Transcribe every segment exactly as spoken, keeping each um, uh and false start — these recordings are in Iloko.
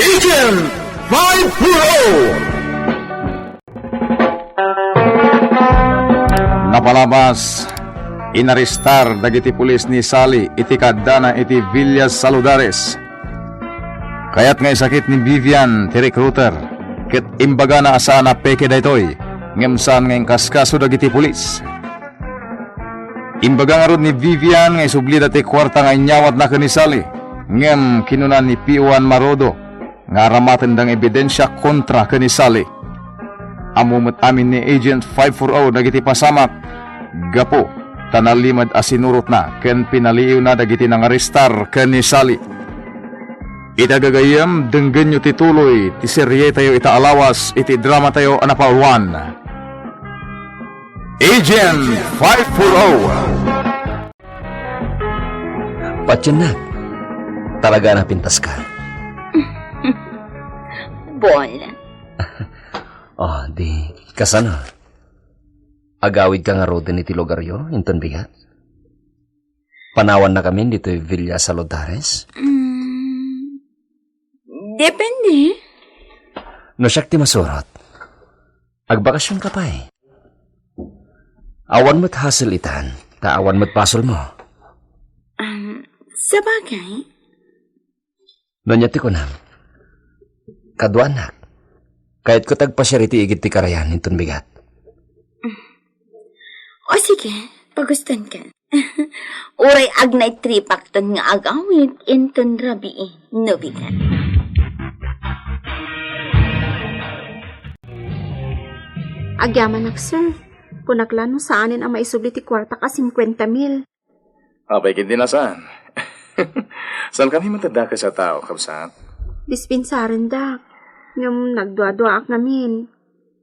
Agent five four oh. Napalabas, inarestar dagiti pulis ni Sally iti kaaddana iti Villa Saludares. Kayat nga isakit ni Vivian ti recruiter, ket imbagana a saan a peke daytoy, ngem saan nga inkaskaso dagiti pulis. Imbaga ngarud ni Vivian nga isublida ti kuarta nga inyawatna ken ni Sally, ngem kinuna ni P O Juan Marodo nga aramatenda nga ebidensia kontra ken ni Sally. Ammo met amin ni Agent five four oh dagiti pasamak gapu ta nalimed a sinurotna ken pinaliiwna dagiti nangarestar ken ni Sally. Ita gagayyem, denggenyo ti tuloy ti serietayo ita a lawas iti dramatayo a napauluan, Agent five four oh. Patiennak, talaga a napintaska. Bol. Oh, di, kasano? Agawidka ngaruden iti lugaryo, inton bigat? Panawannakamin ditoy Villa Saludares? Mm, depende. No siak ti masurot, agbakasionka pay. Awan met hassle itan, ta awan met basolmo. Um, sabagay. No ania ti kunam? Kaduanak, kayatko ti agpasiar iti igid ti karayan inton bigat. O sige, pagustonka. Uray ag-night tripakton nga agawid inton rabii no bigat. Agyamanak, sir. Kunak la no saanen a maisubli ti kuartak a singkuenta mil. Apay ketdi a saan? Saankami met a dakes a tao, kabsat? Dispensarendak. Ngem nagduaduaak ngamin.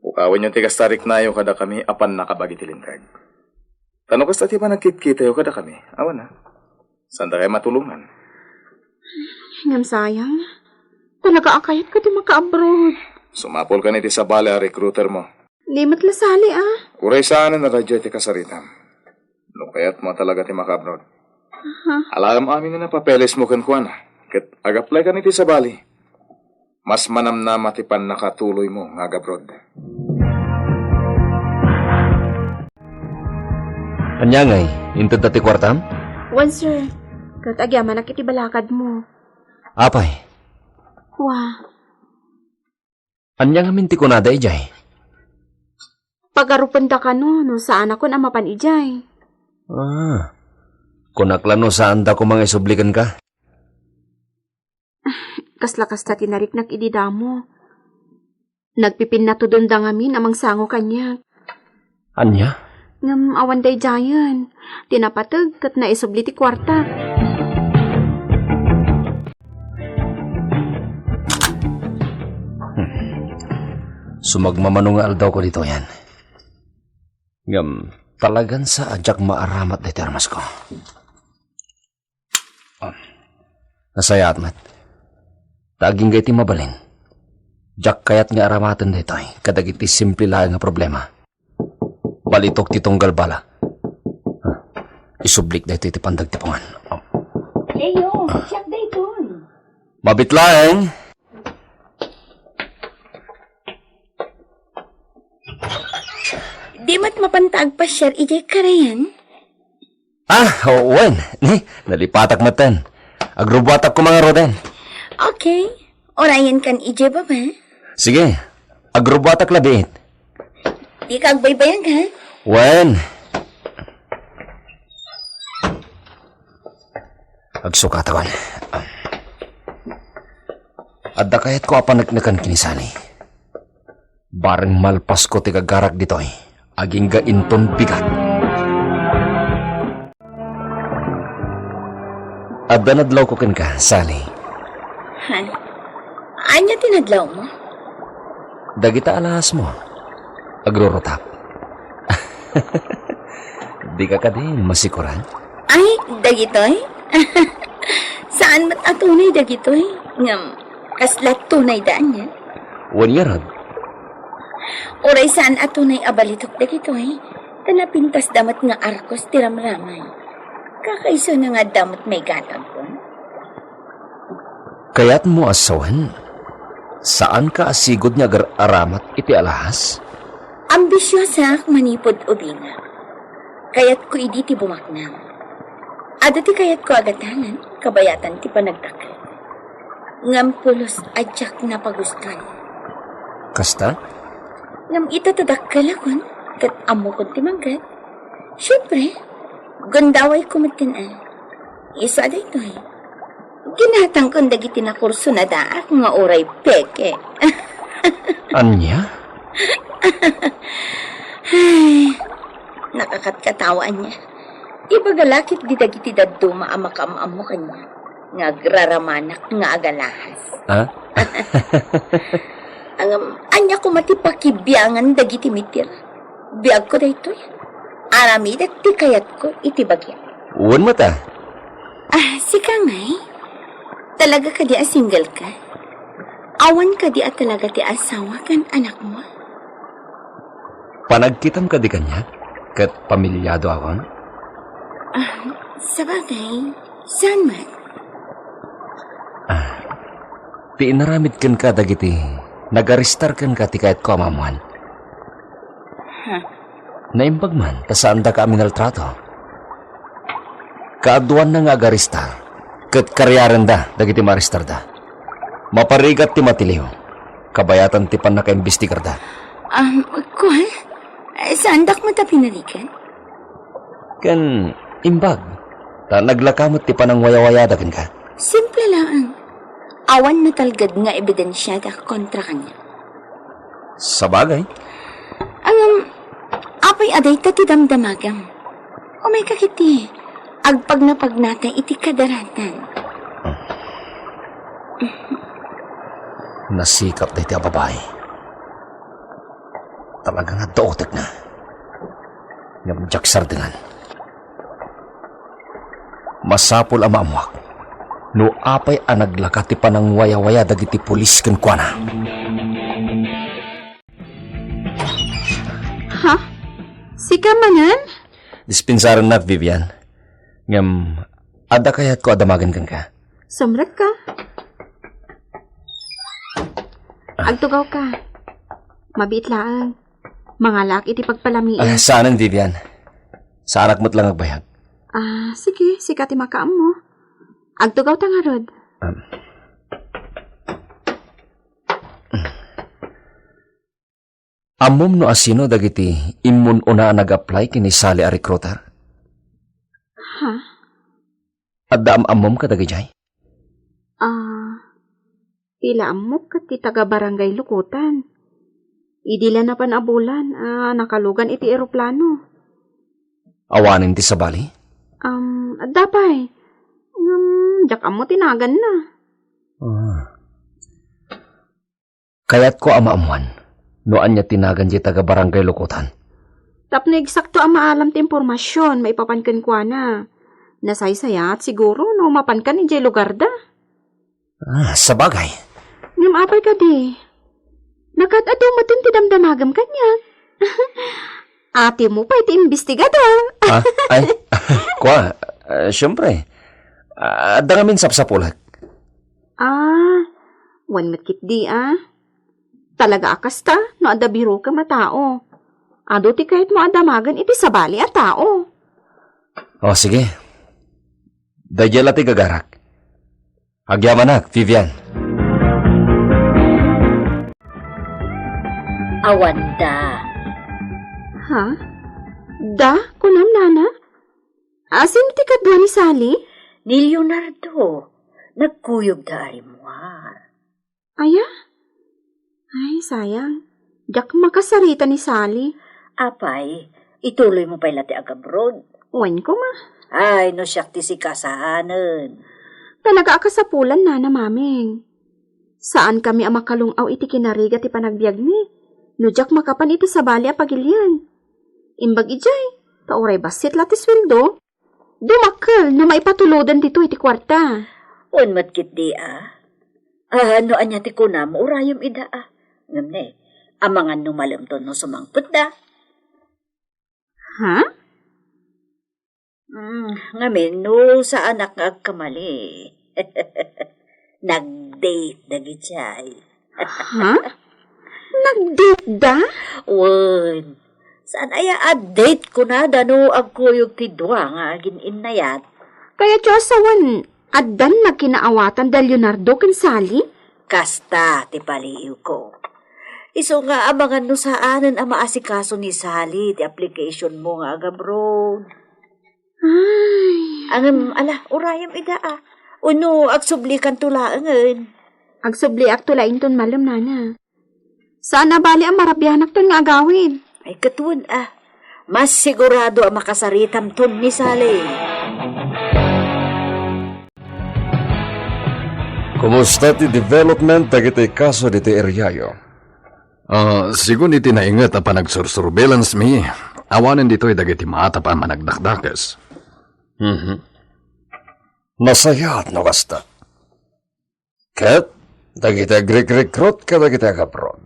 Pukawenyo ti kasta a riknayo kadakami a pannakabagi ti linteg. Ta no kasta ti panagkitkitayo kadakami, awan a. Saandakayo matulongan. Ngem sayang. Talaga a kayatko ti maka-abroad. Sumapulkan iti sabali a recruiter mo. Di met la sali, ah. Uray saanen a radyo iti kasaritam. No kayatmo a talaga ti maka-abroad. Aha. Alaem amin a napapelesmo kenkuana, ket ag-applykan iti sabali. Mas manamnama ti pannakatuloymo nga ag-abroad. Ania ngay, intedda ti kuartam? Wen, sir. Ket agyamanak iti balakadmo. Apay? Wa. Ania ngamin ti kunada idiay? Pagarupenda kano no saanakon a mapan idiay. Ah. Kunak la no saanda koma nga isubli kenka. Kasla kasta ti nariknak idi damo. Nagpipinnatudonda ngamin a mangsango kaniak. Ania? Ngem awan daydiayen. Ti napateg ket naisubli ti kuarta. Hmm. Sumagmamano nga aldawko ditoyen. Ngem talagan sa a diak maaramat daytoy armasko. Ah, nasayaat met. Ta agingga iti mabalin, diak kayat nga aramaten daytoy kadagiti simple laeng nga problema. Balitok ti tunggal bala. Ah, isublik daytoy iti pandagtipungan. Ah. Leo, siak daytoy. Mabit laeng. Di met mapanta agpasiar idiay karayan? Ah, o-, wen. Ni, nalipatak metten. Agrubbuatak koma ngaruden. Okay. Urayenkan idiay baba. Sige. Agrubbuatak labiit. Dika agbaybayag, ha? Wen. Agsukatakon. Adda kayatko a paneknekan ken ni Sally. Bareng malpasko ti gagarak ditoy, agingga inton bigat. Adda nadlawko kenka, Sally. Han? Ania ti nadlawmo? Dagita a lahasmo. Agrurutap. Dika kadi masikoran? Ay, dagitoy? Saan met a tunay dagitoy? Ngem, kasla tunay da ania? Wen ngarud. Uray saan a tunay a balitok dagitoy, ta napintasda met nga arkos ti ramramay. Kakaisuna nga adda met maigatagko. Kayatmo a sawen? Saanka a sigud nga agar-aramat iti alahas? Ambisiosaak manipud ubingak. Kayatko idi ti bumaknang. Adu ti kayatko a gatangan, kabayatan ti panagdakkel. Ngem pulos a diak napagustuan. Kasta? Ngem ita ta dakkelakon, ket ammokon ti manggad. Siempre, gundawayko metten a. Isu a daytoy. Ginatangkon dagiti nakurso nadaak nga uray peke. Ania? Ay, nakakatkatawa ania. Ibaga la ketdi dagiti dadduma a makaam-ammo kaniak nga agraramanak nga agalahas. Ah? Ngem, ania koma ti pakibiangan dagiti mitir? Biagko daytoy. Aramidek ti kayatko iti bagiak. Wen met a. Ah, sika ngay? Talaga kadi a single ka? Awan kadi a talaga ti asawa ken anakmo? Panagkitam kadi kaniak ket pamilyado awan? Ah, sabagay, saan man? Ah, ti inaramid kenka dagiti nagaristar kenka ti kayatko a maammoan. Ha? Naimbag man ta saandaka a minaltrato. Kaaduanna nga agaristar, ket kariarenda dagiti maaristarda. Maparigat ti matiliw, kabayatan ti pannakaimbestigarda. Um, kuan? Eh, saandak met a pinarigat? Ken imbag, ta naglaka met ti panangwayawayada kenka. Simple laeng. Awan natalged nga ebidensiada kontra kaniak. Sabagay. Ngem, apay a dayta ti damdamagam? Umayka ketdi, agpagnapagnata iti kadaratan. Nasikap dayta a babai. Talaga nga adda utekna. Ngem diak sardengan. Masapul a maammuak no apay a naglaka ti panangwayawaya dagiti pulis kenkuana. Ha? Sika manen? Dispensarennak, Vivian. Ngem, adda kayatko a damagen kenka. Sumrekka. Agtugawka. Mabiit laeng. Mangalaak iti pagpalamian. Ah, saanen, Vivian. Saanak met lang agbayag. Ah, sige, sika ti makaammo. Agtugawta ngarud. Um. Ammom no asino dagiti immun-una a nag-apply ken ni Sally a recruiter? Ha? Adda am-ammom kadagidiay? Ah, ti la ammok ket ti taga-Barangay Lukotan. Idi la napan a bulan a nakalugan iti eroplano. Awanen ti sabali? Um, adda pay. Ngem, diak ammo ti naganna. Ah. Kayatko a maammuan no ania ti nagan diay taga-Barangay Lukotan. Tapno eksakto a maalam ti impormasion maipapan kenkuana. Nasaysayaat siguro no mapankan idiay lugarda. Ah, sabagay. Ngem apay kadi? Nakaad-adu met ti damdamagam kaniak. Atimo pay ti imbestigada. Ah, ay, kua, ah, siyempre. Ah, adda ngamin sapsapulek. Ah, wen met ketdi, ah. Talaga a kasta, no adda birokem a tao. Adu ti kayatmo a damagen iti sabali a tao. O, sige. Daydiay la ti gagarak. Agyamanak, Vivian. Awan da. Ha? Da? Kunam, nana? Asin ti kadua ni Sally? Ni Leonardo. Nagkuyog da a rimmuar. Aya? Ay, sayang. Diak makasarita ni Sally. Apay, ituloy mo pay la ti agabroad? Wen koma. Ay, no siak ti sika saanen. Talaga a kasapulan, nana, maming. Saan kami a makalung-aw iti kinarigat ti panagbiagmi no diak makapan iti sabali a pagilian. Imbag idiay, ta uray bassit la ti sueldo. Dumakkel no maipatuloden ditoy ti kuarta. Wen met ketdi a. Ah, no ania ti kunam, urayem ida a. Ngem ne, amangan no malemton no sumangpetda. Ha? Mm, ngamin, no saanak nga agkamali. Nag-date dagiti ay. Ha? Nag-date da? Wen, saan aya a date kunada no agkuyog ti dua nga agin-innayat? Kayatyo a sawen, addan nagkinaawatan da Leonardo ken Sally? Kasta ti paliiwko. Isu nga amangan no saanen a maasikaso ni Sally ti application mo nga agabroad. Ay. Ngem, ala, urayem ida a. Wenno, agsublikanto laengen. Agsubliakto la inton malem, nana. Saan a bali a marabianakton nga agawid. Ay, ket wen a. Mas sigurado a makasaritamton ni Sally. Kumusta ti development dagiti kaso ditoy areayo? Ah, segun iti nainget a panagsursurveillance mi, awanen ditoy dagiti maatap a managdakdakes. Mhm. Nasayaat no kasta. Ket dagiti agrikrikrut kadagiti agabroad.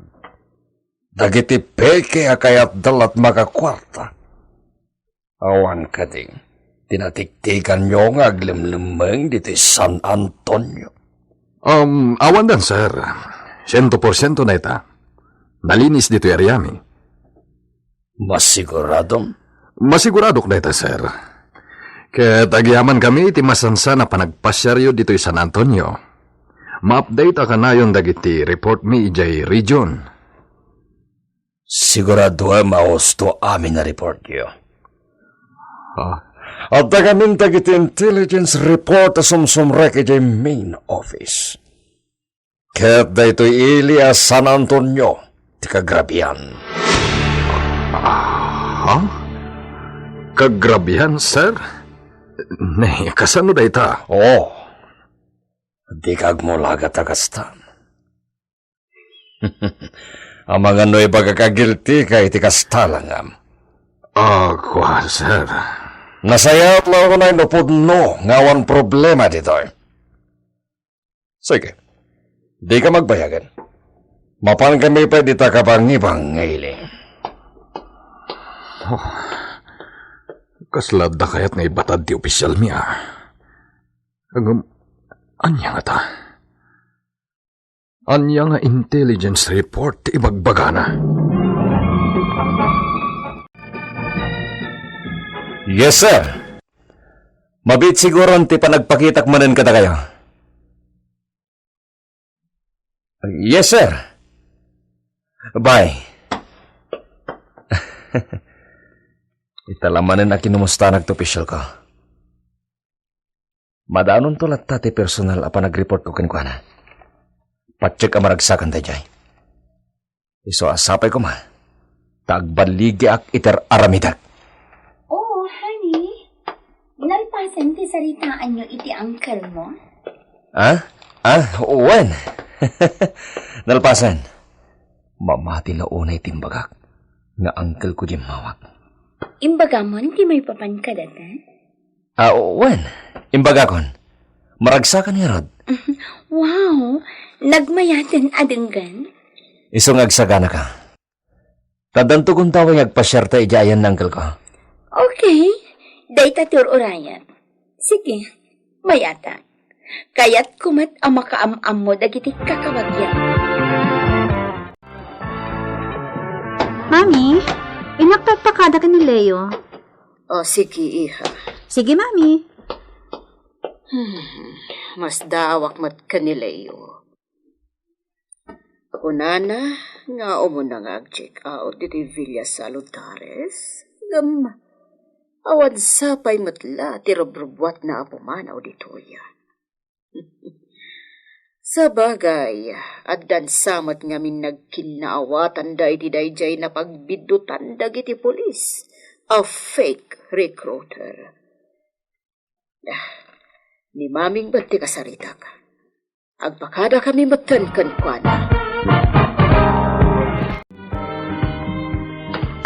Dagiti peke a kayatda la ti makakuarta. Awan kadi ti natiktikanyo nga aglemlemmeng ditoy San Antonio? Um, awandan, sir. Siento porsiento na ita. Nalinis ditoy areami. Masiguradom? Masiguradok dayta, sir. Ket agyamankami iti masansan a panagpasiaryo ditoy San Antonio. Ma-update a kanayon dagiti report mi idiay region. Siguradoem a husto amin a reportyo. Ah. Adda ngamin dagiti intelligence report a sumsumrek idiay main office. Ket daytoy ili a San Antonio ti kagrabian. Ah? Kagrabian, sir? Ne, kasano dayta? Oo. Dika agmulagat a kasta. Amangan no ibagak a guilty ka iti kasta langam. Ah, kua, sir. Nasayaat la unay no pudno nga awan problema ditoy. Sige. Dika magbayagen. Mapan kami pay dita kabangibang nga ili. Oh, kasla adda kayat nga ibatad ti opisyal mi, ah. Ngem, ania ngata? Ania nga intelligence report ti ibagbagana? Yes, sir. Mabiit siguron ti panagpakitak manen kadakayo. Yes, sir. Bye. Ita la manen a kinumustanak ti opisyalko. Madaanonto latta ti personal a panagreportko kenkuana. Patiek a maragsakan daydiay. Isu a sapay koma, ta agballigiak iti ar-aramidek. Oh, honey. Nalpasen ti saritaanyo iti uncle mo? Ah? Ah, wen. Nalpasen. Mamati la unay ti imbagak nga uncle ko di immawat. Imbagamon ti maipapan kadata? Ah, wen. Imbagakon. Maragsakan ngarud. Wow! Nagmayaten a denggen. Isu nga agsaganaka. Ta addanto gundaway nga agpasiarta idiay ayan ni uncle ko. Okay. Dayta ti ur-urayem. Sige, mayata. Kayatko met a makaam-ammo dagiti kakabagiam. Mami, inakpakpakada ken ni Leo. O, sige, iha. Sige, Mami. Hmm, masdaawak met ken ni Leo. Kunana nga umuna nga ag-check out ditoy Villa Salutares, ngem awan sapay met la ti rubrubbuatna a pumanaw ditoy. Sabagay, addan sa met ngamin nagkinnaawatanda iti daydiay napagbidutan dagiti pulis a fake recruiter. Ah, ni Maming met ti kasaritak. Agpakadakami metten kenkuana.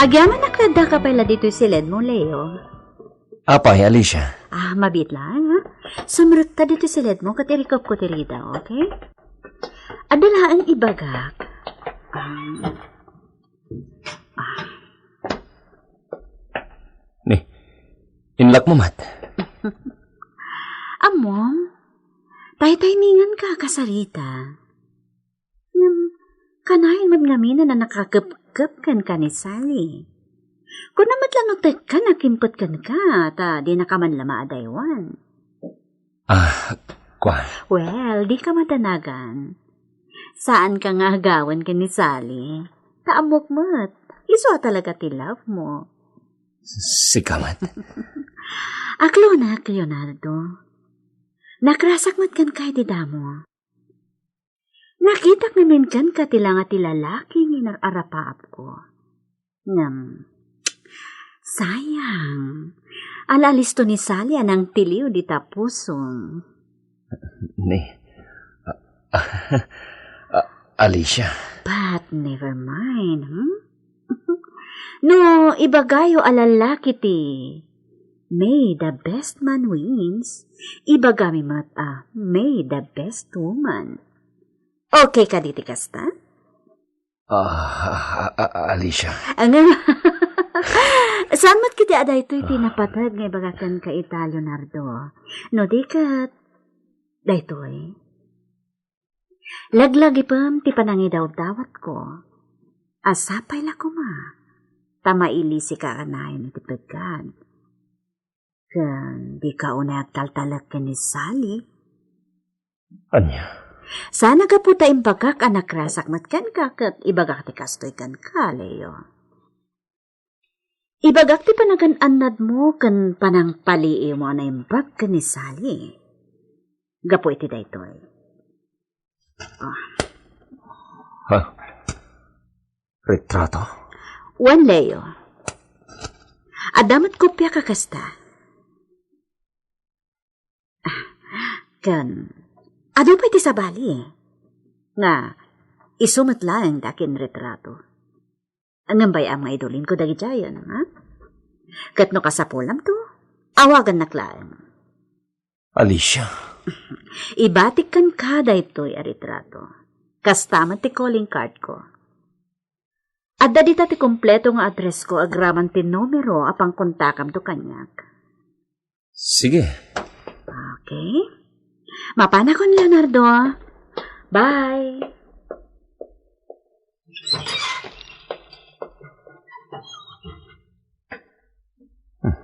Agyamanak ladda ka pay la ditoy siledmo, Leo. Apay, Alicia? Ah, mabiit laeng, ha? Sumrutta ditoy siledmo ket irikupko ti ridaw, okay? Adda laeng ibagak. Ah, Ni, inlak mo met? Ammom, taytaymingan ka, kasarita. Ngem, Kanayon met ngamin a nakakepkep kenka ni Sally. Kuna met la no tekkan a kimpet kenka, ta dinaka man la maadaywan. Ah, kuan. Well, dika madanagan. Saanka nga agawen ken ni Sally. Ta ammok met, isu a talaga ti love mo. Sika met. Aklonek, Leonardo. Nakrasak met kenka iti damo. Nakitak ngamin kenka ti langa ti lalaki nga inar-arapaapko. Ngem, sayang. Ala listo ni Sally a nangtiliw dita pusom. Ni, ah, ah, Alicia. But never mind, hmm? No ibagayo a lalaki ti "May the best man wins," ibagami met a "May the best woman." Okay kadi ti kasta? Ah, ah, ah, ah, Alicia. Ngem, saan met ketdi a daytoy ti napateg nga ibaga kenka ita, Leonardo? No di ket, daytoy. Laglagipem ti panangidawdawatko. A sapay la koma, ta mailisika kanayon iti peggad. Ken dika unay agtaltalek ken ni Sally. Ania? Saan a gapu ta imbagak a nakrasak met kenka ket ibagak ti kastoy kenka, Leo. Ibagak ti panagan-annadmo ken panangpaliiwmo a naimbag ken ni Sally. Gapu iti daytoy. Ah. Ha? Retrato? Wen, Leo. Adda met kopiak a kasta. Ah, ken, adu pay ti sabali. Nga, isu met laeng ti akinretrato. Ngem bay-am nga idulinko dagidiayen, ha? Ket no kasapulamto, awagannak laeng. Alicia. Ibatik kenka daytoy a retrato. Kasta met ti calling card ko. Adda dita ti kompleto nga address ko agraman ti numero a pangkontakamto kaniak. Sige. Okay. Mapanakon, Leonardo. Bye. Hmm.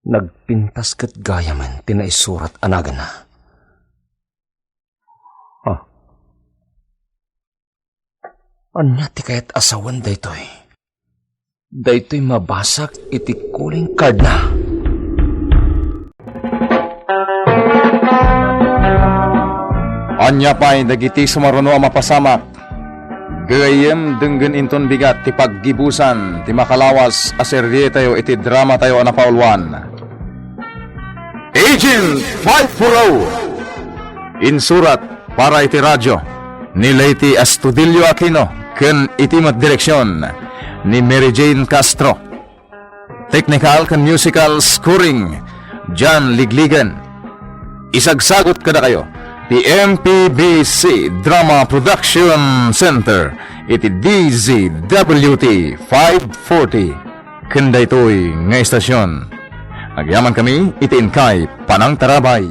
Nagpintas ket gayamen ti naisurat a naganna. Ah. Ania ti kayat a sawen daytoy? Daytoy mabasak iti calling card na. Ania pay dagiti sumaruno a mapasamak? Gayyem, denggen inton bigat ti paggibusan ti makalawas a serietayo iti dramatayo a napauluan, Agent five four oh. Insurat para iti radio ni Leyte Astudillo Aquino ken iti met direksion ni Mary Jane Castro. Technical ken musical scoring, John Ligligan. Isagsagut kadakayo ti M P B C Drama Production Center iti D Z W T five forty. Ken daytoy nga estasion, agyamankami iti inkay panangtarabay.